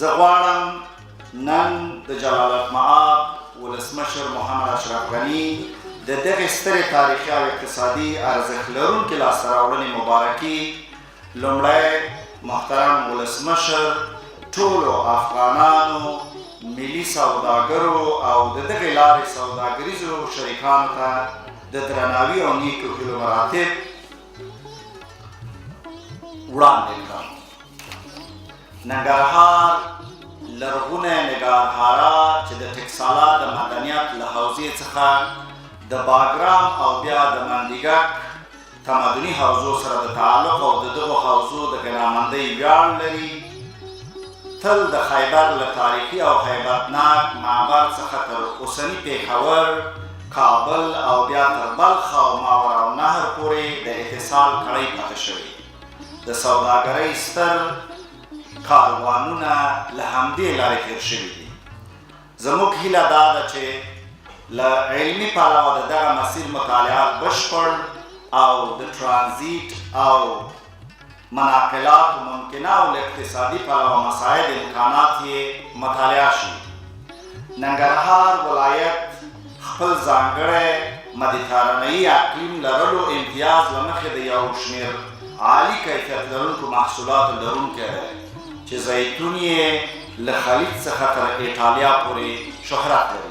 زه غواړم نن د جلالت مآب ولسمشر محمد اشرف غني د دغې سترې تاریخي او اقتصادي ارزښت لرونکې لاسته راوړنې مبارکي لومړی محترم ولسمشر، ټولو افغانانو، ملي سوداګرو او د دغې لارې سوداګریزو شریکانو ته د درناوي او نیکو هیلو مراتب وړاندې کړم. ننګرهار لرغونی نګارهارا چې د ټکسالا د مدنیت له حوزې څخه د باګرام او بیا د مندیګک تمدني حوزو سره د تعلق او د دغو حوزو د غنامندۍ ویاړ لري، تل د خیبر له تاریخي او هیبتناک معبر څخه تر اوسني پېښور، کابل او بیا تر بلخ او ماوراءالنهر پورې د اتصال کړۍ پاتې شوې. د سوداګرۍ ستر کاروانونه له همدې لارې تېر شوي دي. زموږ هیله دا ده چې له علمي پلوه د دغه مسیر مطالعات بشپړ او د ترانزیت او مناقلاتو ممکنه او له اقتصادي پلوه مساعد امکانات یې مطالعه شي. ننګرهار ولایت خپل ځانګړی مدیترانهيي اقلیم لرلو امتیاز له مخې د یو شمېر عالي کیفیت لرونکو محصولاتو لرونکی دی چې زیتون یې له خلیج څخه تر ایټالیا پورې شهرت لري.